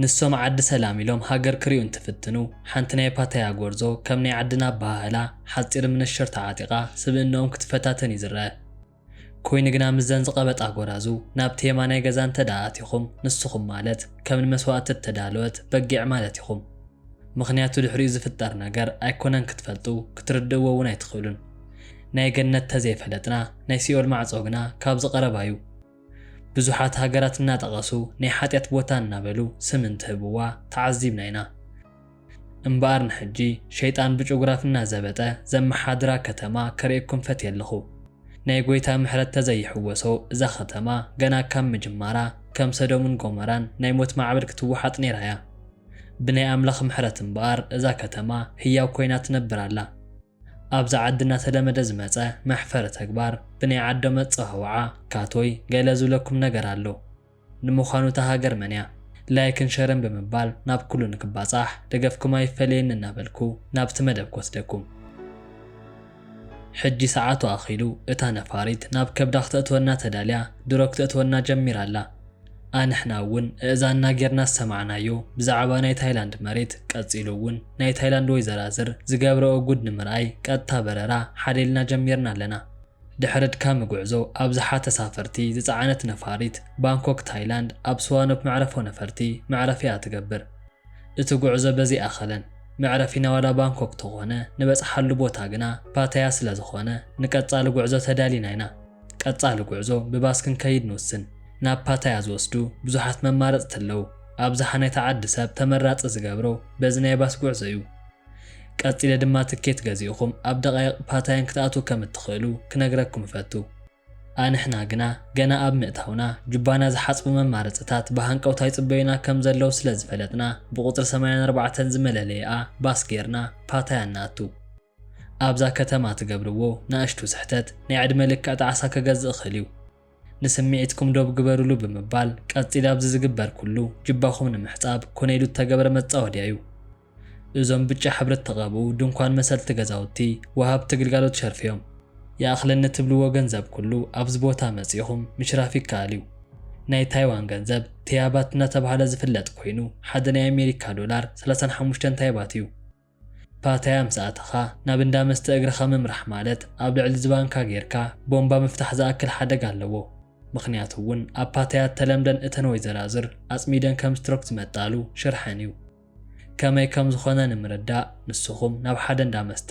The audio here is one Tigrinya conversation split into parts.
ንሶም ዓዲ ሰላም ኢሎም ሃገር ክሪኡ እንትፍትኑ፣ ሓንቲ ናይ ፓታያ ጎርዞ ከም ናይ ዓድና ኣበሃህላ ሓጺር ምንሽር ተዓጢቓ ስብእንኦም ክትፈታተን እዩ ዝረአ። ኮይኑ ግና ምስዘን ዝቐበጣ ጎራዙ ናብቲ የማናይ ገዛ እንተ ደኣ ኣቲኹም፣ ንስኹም ማለት ከም ንመስዋእቲ እተዳለወት በጊዕ ማለት ኢኹም። ምኽንያቱ ድሕሪኡ ዝፍጠር ነገር ኣይኮነን ክትፈልጡ፣ ክትርድእዎ እውን ኣይትኽእሉን። ናይ ገነት ተዘይፈለጥና ናይ ሲኦል ማዕጾ ግና ካብዚ ቀረባ እዩ። ብዙሓት ሃገራት እናጠቐሱ ናይ ሓጢኣት ቦታ እናበሉ ስም እንትህብዋ ተዓዚብና ኢና። እምበኣር ንሕጂ ሸይጣን ብጭጉራፍ እናዘበጠ ዘመሓድራ ከተማ ከርእየኩም ፈትየ ኣለኹ። ናይ ጐይታ ምሕረት ተዘይሕወሶ እዛ ከተማ ገና ካብ ምጅማራ ከም ሰዶምን ጎመራን ናይ ሞት ማዕበል ክትወሓጥ ነይራ እያ። ብናይ ኣምላኽ ምሕረት እምበኣር እዛ ከተማ ህያው ኮይና ትነብር ኣላ። ኣብዛ ዓዲ እናተለመደ ዝመጸ መሕፈሪ ተግባር ብናይ ዓዶም ኣጸዋውዓ ካቶይ ገለ ዝብለኩም ነገር ኣሎ። ንምዃኑ እታ ሃገር መን እያ? ላይክን ሸርን ብምባል ናብ ኩሉ ንክባጻሕ ደገፍኩም ኣይፈለየኒ እናበልኩ ናብቲ መደብ ክወስደኩም። ሕጂ ሰዓቱ ኣኺሉ እታ ነፋሪት ናብ ከብዳ ክተእትወና ተዳልያ ድሮ ክተእትወና ጀሚራ ኣላ። ኣንሕና እውን እእዛንና ጌርና ዝሰማዕናዮ ብዛዕባ ናይ ታይላንድ መሬት፣ ቀጺሉ እውን ናይ ታይላንድ ወይዘራዝር ዝገብረኦ ጉድ ንምርኣይ ቀጥታ በረራ ሓደ ኢልና ጀሚርና ኣለና። ድሕሪ ኣድካሚ ጉዕዞ ኣብዝሓ ተሳፈርቲ ዝጸዓነት ነፋሪት ባንኮክ ታይላንድ ኣብ ስዋኖፕ መዕረፎ ነፈርቲ መዕረፊ እያ ትገብር። እቲ ጉዕዞ በዚ ኣኸለን። መዕረፊና ዋላ ባንኮክ ተኾነ ንበጽሓሉ ቦታ ግና ፓታያ ስለ ዝኾነ ንቀጻሊ ጉዕዞ ተዳሊና ኢና። ቀጻሊ ጉዕዞ ብባስ ክንከይድ ንውስን። ናብ ፓታያ ዝወስዱ ብዙሓት መማረጽቲ ኣለዉ። ኣብዝሓ ናይታ ዓዲ ሰብ ተመራጺ ዝገብሮ በዚ ናይ ባስ ጉዕዞ እዩ። ቀጺለ ድማ ትኬት ገዚእኹም ኣብ ደቓይቕ ፓታያን ክትኣትዉ ከም እትኽእሉ ክነግረኩም እፈቱ። ኣንሕና ግና ገና ኣብ ምእታውና ጁባና ዝሓጽቡ መማረጽታት ብሃንቀውታ ይጽበዩና ከም ዘለዉ ስለ ዝፈለጥና ብቁጽሪ ሰማንያን ኣርባዕተን ዝመለለይኣ ባስ ጌርና ፓታያ ንኣቱ። ኣብዛ ከተማ ትገብርዎ ንኣሽቱ ስሕተት ናይ ዕድመ ልክዕ ጣዕሳ ከገዝእ ይኽእል እዩ። ንስምዒትኩም ዶብ ግበሩሉ ብምባል ቀጺል ኣብዚ ዝግበር ኩሉ ጁባኹም ንምሕጻብ ኮነ ኢሉ እተገብረ መጻወድያ እዩ። እዞም ብጫ ሕብሪ እተቐብኡ ድንኳን መሰልቲ ገዛውቲ ወሃብቲ ግልጋሎት ሸርፊ እዮም። ይኣኽለኒ ትብልዎ ገንዘብ ኩሉ ኣብዚ ቦታ መጺኹም ምሽራፍ ይከኣል እዩ። ናይ ታይዋን ገንዘብ ቴያባት እናተባህለ ዝፍለጥ ኮይኑ ሓደ ናይ ኣሜሪካ ዶላር ሰላሳን ሓሙሽተን ታይባት እዩ። ፓታያ ምስ ኣተኻ ናብ እንዳ መስተ እግርኻ ምምራሕ ማለት ኣብ ልዕሊ ዝባንካ ጌርካ ቦምባ ምፍታሕ ዝኣክል ሓደጋ ኣለዎ። ምኽንያቱ እውን ኣብ ፓታያ እተለምደን እተን ወይዘራዝር ኣጽሚደን ከም ስትሮክ ዝመጣሉ ሽርሐን እዩ። ከመይ ከም ዝኾነ ንምርዳእ ንስኹም ናብ ሓደ እንዳ መስተ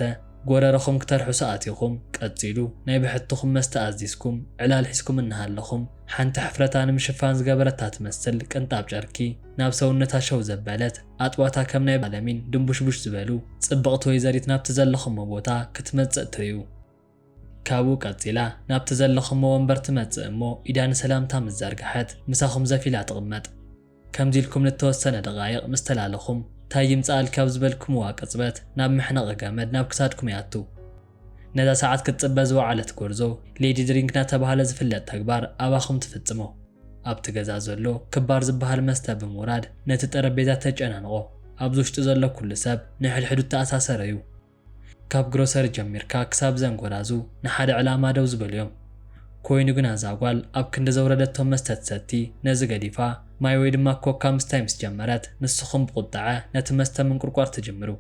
ጎረረኹም ክተርሕሱ ኣቲኹም፣ ቀጺሉ ናይ ብሕትኹም መስተ ኣዚዝኩም ዕላል ሒዝኩም እናሃለኹም ሓንቲ ሕፍረታ ንምሽፋን ዝገበረታ ትመስል ቅንጣብ ጨርቂ ናብ ሰውነታ ሸው ዘበለት ኣጥዋታ ከም ናይ ባለሚን ድንቡሽቡሽ ዝበሉ ጽብቕቲ ወይዘሪት ናብቲ ዘለኹሞ ቦታ ክትመጽእ ትርእዩ። ካብኡ ቀጺላ ናብቲ ዘለኹሞ ወንበር ትመጽእ እሞ ኢዳ ንሰላምታ ምስ ዘርግሐት ምሳኹም ዘፍ ኢላ ትቕመጥ። ከምዚ ኢልኩም ንተወሰነ ደቓይቕ ምስ ተላለኹም ታይ ይምጽኣልኪ ኣብ ዝበልኩምዋ ቅጽበት ናብ መሕነቒ ገመድ ናብ ክሳድኩም ይኣቱ። ነዛ ሰዓት ክትጽበ ዝወዓለት ጎርዞ ሌዲ ድሪንክ እናተባህለ ዝፍለጥ ተግባር ኣባኹም ትፍጽሞ። ኣብቲ ገዛ ዘሎ ክባር ዝበሃል መስተ ብምውራድ ነቲ ጠረጴዛ ተጨናንቖ። ኣብዚ ውሽጢ ዘሎ ኩሉ ሰብ ንሕድሕዱ እተኣሳሰረ እዩ። ካብ ግሮሰሪ ጀሚርካ ክሳብ ዘን ጎራዙ ንሓደ ዕላማ ደው ዝበሉ እዮም። ኮይኑ ግና እዛ ጓል ኣብ ክንዲ ዘውረደቶ መስተ ትሰቲ ነዚ ገዲፋ ማይ ወይ ድማ ኮካ ምስታይ ምስ ጀመረት ንስኹም ብቁጥዐ ነቲ መስተ ምንቁርቋር ትጅምሩ።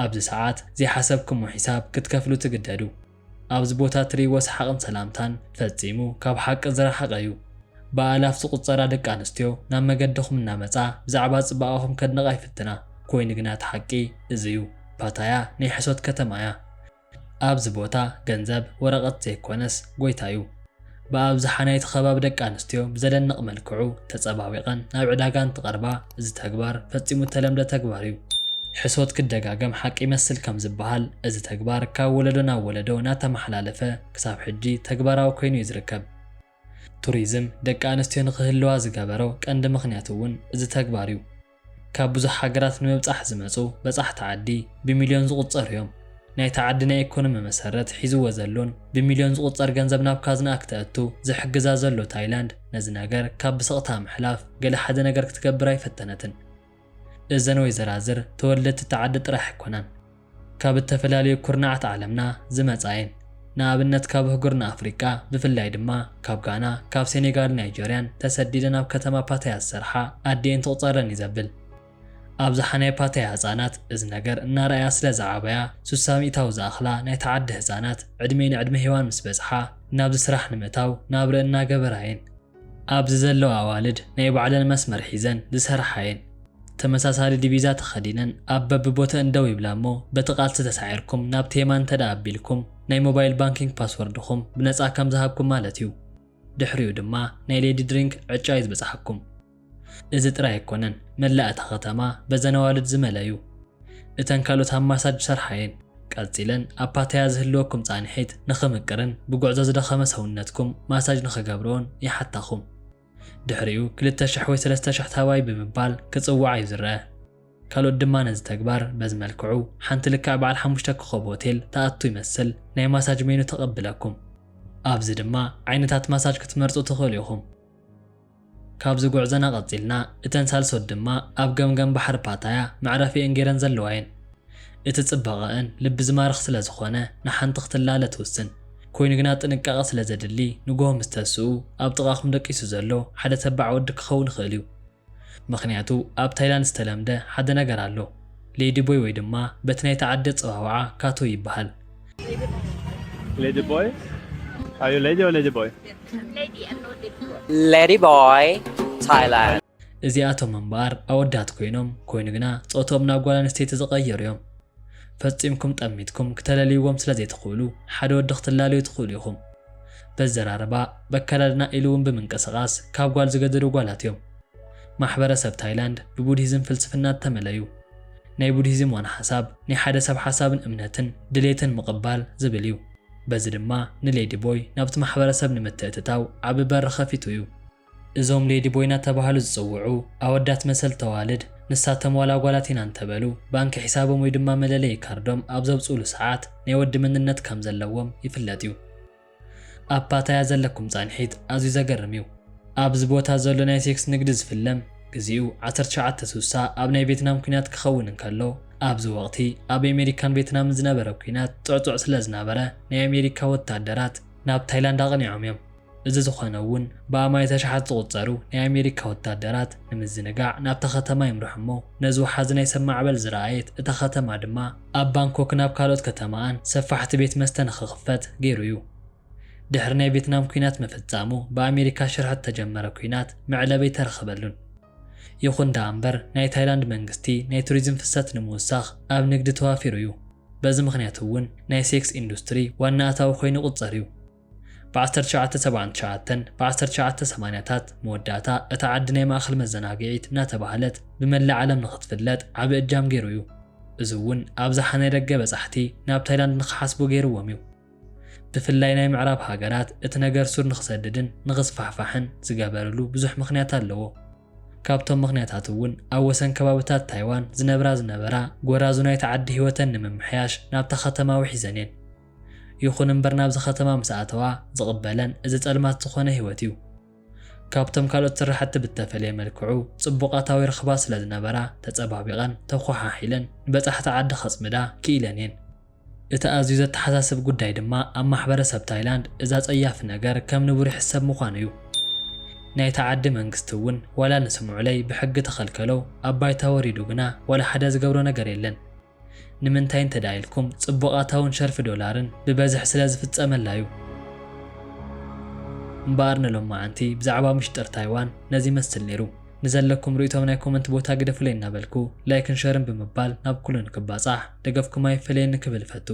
ኣብዚ ሰዓት ዘይሓሰብኩሞ ሒሳብ ክትከፍሉ ትግደዱ። ኣብዚ ቦታ ትርእይዎ ሰሓቕን ሰላምታን ፈጺሙ ካብ ሓቂ ዝረሓቐ እዩ። ብኣላፍ ዝቑጸራ ደቂ ኣንስትዮ ናብ መገድኹም እናመጻ ብዛዕባ ጽባቐኹም ከድንቓ ይፍትና። ኮይኑ ግና እቲ ሓቂ እዚ እዩ። ፓታያ ናይ ሕሶት ከተማ እያ። ኣብዚ ቦታ ገንዘብ፣ ወረቐት ዘይኮነስ ጎይታ እዩ። ብኣብዝሓ ናይቲ ከባቢ ደቂ ኣንስትዮ ብዘደንቕ መልክዑ ተጸባቢቐን ናብ ዕዳጋ እንትቐርባ እዚ ተግባር ፈጺሙ እተለምደ ተግባር እዩ። ሕሶት ክደጋገም ሓቂ ይመስል ከም ዝበሃል እዚ ተግባር ካብ ወለዶ ናብ ወለዶ እናተመሓላለፈ ክሳብ ሕጂ ተግባራዊ ኮይኑ እዩ ዝርከብ። ቱሪዝም ደቂ ኣንስትዮ ንኽህልዋ ዝገበሮ ቀንዲ ምኽንያት እውን እዚ ተግባር እዩ። ካብ ብዙሕ ሃገራት ንምብጻሕ ዝመጹ በጻሕቲ ዓዲ ብሚልዮን ዝቑጸሩ እዮም። ናይታ ዓዲ ናይ ኢኮኖሚ መሰረት ሒዝዎ ዘሎን ብሚልዮን ዝቑጸር ገንዘብ ናብ ካዝናኣ ክተእቱ ዝሕግዛ ዘሎ ታይላንድ ነዚ ነገር ካብ ብስቕታ ምሕላፍ ገለ ሓደ ነገር ክትገብር ኣይፈተነትን። እዘን ወይዘራዝር ተወለድቲ እታ ዓዲ ጥራሕ ኣይኮናን። ካብ እተፈላለዩ ኩርናዓት ዓለምና ዝመጻ እየን። ንኣብነት ካብ ኣህጉርና ኣፍሪቃ ብፍላይ ድማ ካብ ጋና፣ ካብ ሴኔጋልን ናይጀርያን ተሰዲደን ኣብ ከተማ ፓታያ ዝሰርሓ ኣዲኤን ትቑጸረን እዩ ዘብል። ኣብዝሓ ናይ ፓታያ ህጻናት እዚ ነገር እናረኣያ ስለ ዝዓበያ፣ ሱሳ ሚእታዊ ዝኣኽላ ናይታ ዓዲ ህጻናት ዕድሜ ንዕድመ ሄዋን ምስ በጽሓ ናብዚ ስራሕ ንምእታው ናብርእ እናገበራ እየን። ኣብዚ ዘለዋ ኣዋልድ ናይ ባዕለን መስመር ሒዘን ዝሰርሓ እየን። ተመሳሳሊ ዲቪዛ ተኸዲነን ኣብ በብቦተአን ደው ይብላ እሞ በቲ ቃልሲ ተሳዒርኩም ናብቲ የማን እንተ ደኣ ኣቢልኩም ናይ ሞባይል ባንኪንግ ፓስወርድኹም ብነጻ ከም ዝሃብኩም ማለት እዩ። ድሕሪኡ ድማ ናይ ሌዲ ድሪንክ ዕጫ እዩ ዝበጽሓኩም። እዚ ጥራይ ኣይኮነን፣ መላእ እታ ከተማ በዘን ኣዋልድ ዝመለ እዩ። እተን ካልኦት ኣብ ማሳጅ ዝሰርሓ እየን። ቀጺለን ኣብ ፓታያ ዝህልወኩም ጻንሒት ንኽምቅርን ብጉዕዞ ዝደኸመ ሰውነትኩም ማሳጅ ንኽገብርዎን ይሓታኹም። ድሕሪኡ ክልተ ሽሕ ወይ ሰለስተ ሽሕ ታባይ ብምባል ክጽውዓ እዩ ዝረአ። ካልኦት ድማ ነዚ ተግባር በዚ መልክዑ ሓንቲ ልክዕ በዓል ሓሙሽተ ኮኸብ ሆቴል ትኣቱ ይመስል ናይ ማሳጅ ሜኑ ተቐብለኩም። ኣብዚ ድማ ዓይነታት ማሳጅ ክትመርጹ ትኽእሉ ኢኹም። ካብዚ ጉዕዞና ቀጺልና እተን ሳልሶት ድማ ኣብ ገምገም ባሕሪ ፓታያ መዕረፊኤን ገይረን ዘለዋ እየን። እቲ ጽባቐአን ልቢ ዝማርኽ ስለ ዝኾነ ንሓንቲ ክትላለ ትውስን። ኮይኑ ግና ጥንቃቐ ስለ ዘድሊ ንግሆ ምስ ተስኡ ኣብ ጥቓኹም ደቂሱ ዘሎ ሓደ ተባዕ ወዲ ክኸውን ይኽእል እዩ። ምኽንያቱ ኣብ ታይላንድ ዝተለምደ ሓደ ነገር ኣሎ። ሌዲ ቦይ ወይ ድማ በቲ ናይቲ ዓዲ ኣጸዋውዓ ካቶ ይበሃል። Lady boy? Are you lady or lady boy? Lady boy, Thailand. እዚኣቶም እምበኣር ኣወዳት ኮይኖም ኮይኑ ግና ጾቶም ናብ ጓል ኣንስተይቲ ዝቐየሩ እዮም። ፈጺምኩም ጠሚትኩም ክተለልይዎም ስለ ዘይትኽእሉ ሓደ ወዲ ክትላለዩ ትኽእሉ ኢኹም። በዘራርባ፣ በከዳድና ኢሉ እውን ብምንቅስቓስ ካብ ጓል ዝገደዱ ጓላት እዮም። ማሕበረሰብ ታይላንድ ብቡድሂዝም ፍልስፍና እተመለ እዩ። ናይ ቡድሂዝም ዋና ሓሳብ ናይ ሓደ ሰብ ሓሳብን እምነትን ድሌትን ምቕባል ዝብል እዩ። በዚ ድማ ንሌዲ ቦይ ናብቲ ማሕበረሰብ ንምትእትታው ዓቢ በሪ ኸፊቱ እዩ። እዞም ሌዲ ቦይ እናተባህሉ ዝጽውዑ ኣወዳት መሰል ተዋልድ ንሳቶም ዋላ ጓላት ኢና እንተበሉ ባንኪ ሒሳቦም ወይ ድማ መለለዪ ካርዶም ኣብ ዘውጽኡሉ ሰዓት ናይ ወዲ መንነት ከም ዘለዎም ይፍለጥ እዩ። ኣብ ፓታያ ዘለኩም ጻንሒት ኣዝዩ ዘገርም እዩ። ኣብዚ ቦታ ዘሎ ናይ ሴክስ ንግዲ ዝፍለም ግዜኡ ዓሰርተ ትሽዓተ ስሳ ኣብ ናይ ቬትናም ኲናት ክኸውን እንከሎ ኣብዚ ወቕቲ ኣብ ኣሜሪካን ቬትናምን ዝነበረ ኲናት ጽዕጹዕ ስለ ዝነበረ ናይ ኣሜሪካ ወታደራት ናብ ታይላንድ ኣቕኒዖም እዮም። እዚ ዝኾነ እውን ብኣማኢት ኣሽሓት ዝቑጸሩ ናይ ኣሜሪካ ወታደራት ንምዝንጋዕ ናብታ ከተማ ይምርሑ እሞ ነዚ ወሓዚ ናይ ሰብ ማዕበል ዝረኣየት እታ ከተማ ድማ ኣብ ባንኮክን ኣብ ካልኦት ከተማኣን ሰፋሕቲ ቤት መስተ ንኽኽፈት ገይሩ እዩ። ድሕሪ ናይ ቬትናም ኲናት ምፍጻሙ ብኣሜሪካ ሽርሒ እተጀመረ ኲናት መዕለቢ ኣይተረኸበሉን። ይኹን ደኣ እምበር ናይ ታይላንድ መንግስቲ ናይ ቱሪዝም ፍሰት ንምውሳኽ ኣብ ንግዲ ተዋፊሩ እዩ። በዚ ምኽንያት እውን ናይ ሴክስ ኢንዱስትሪ ዋና ኣታዊ ኮይኑ ይቑጸር እዩ። ብ1979 ብ1980ታት መወዳእታ እታ ዓዲ ናይ ማእኸል መዘናግዒት እናተባህለት ብመላእ ዓለም ንኽትፍለጥ ዓቢ እጃም ገይሩ እዩ። እዚ እውን ኣብዝሓ ናይ ደገ በጻሕቲ ናብ ታይላንድ ንኽሓስቡ ገይርዎም እዩ። ብፍላይ ናይ ምዕራብ ሃገራት እቲ ነገር ሱር ንኽሰድድን ንኽስፋሕፋሕን ዝገበርሉ ብዙሕ ምኽንያት ኣለዎ። ካብቶም ምኽንያታት እውን ኣብ ወሰን ከባብታት ታይዋን ዝነብራ ዝነበራ ጎራዙ ናይቲ ዓዲ ህይወተን ንምምሕያሽ ናብታ ከተማ ውሒዘን እየን። ይኹን እምበር ናብዚ ከተማ ምስ ኣተዋ ዝቕበለን እዚ ጸልማት ዝኾነ ህይወት እዩ። ካብቶም ካልኦት ስራሕቲ ብተፈለየ መልክዑ ጽቡቕ ኣታዊ ረኽባ ስለ ዝነበራ ተጸባቢቐን ተኾሓሒለን ንበጻሕቲ ዓዲ ከጽምዳ ክኢለን እየን። እቲ ኣዝዩ ዘተሓሳስብ ጉዳይ ድማ ኣብ ማሕበረሰብ ታይላንድ እዛ ጸያፊ ነገር ከም ንቡር ይሕሰብ ምዃኑ እዩ። ናይታ ዓዲ መንግስቲ እውን ዋላ ንስምዑለይ ብሕጊ ተኸልከሎ ኣብ ባይታ ወሪዱ ግና ዋላ ሓደ ዝገብሮ ነገር የለን። ንምንታይ እንተ ደኣ ኢልኩም ጽቡቕ ኣታውን ሸርፊ ዶላርን ብበዝሒ ስለ ዝፍጸመላ እዩ። እምበኣር ንሎማዓንቲ ብዛዕባ ምሽጥር ታይዋን ነዚ ይመስል ነይሩ። ንዘለኩም ርእይቶም ናይ ኮመንት ቦታ ግደፉለይ እናበልኩ ላይክን ሸርን ብምባል ናብ ኩሉ ንክባጻሕ ደገፍኩም ኣይፈለየኒ ክብል እፈቱ።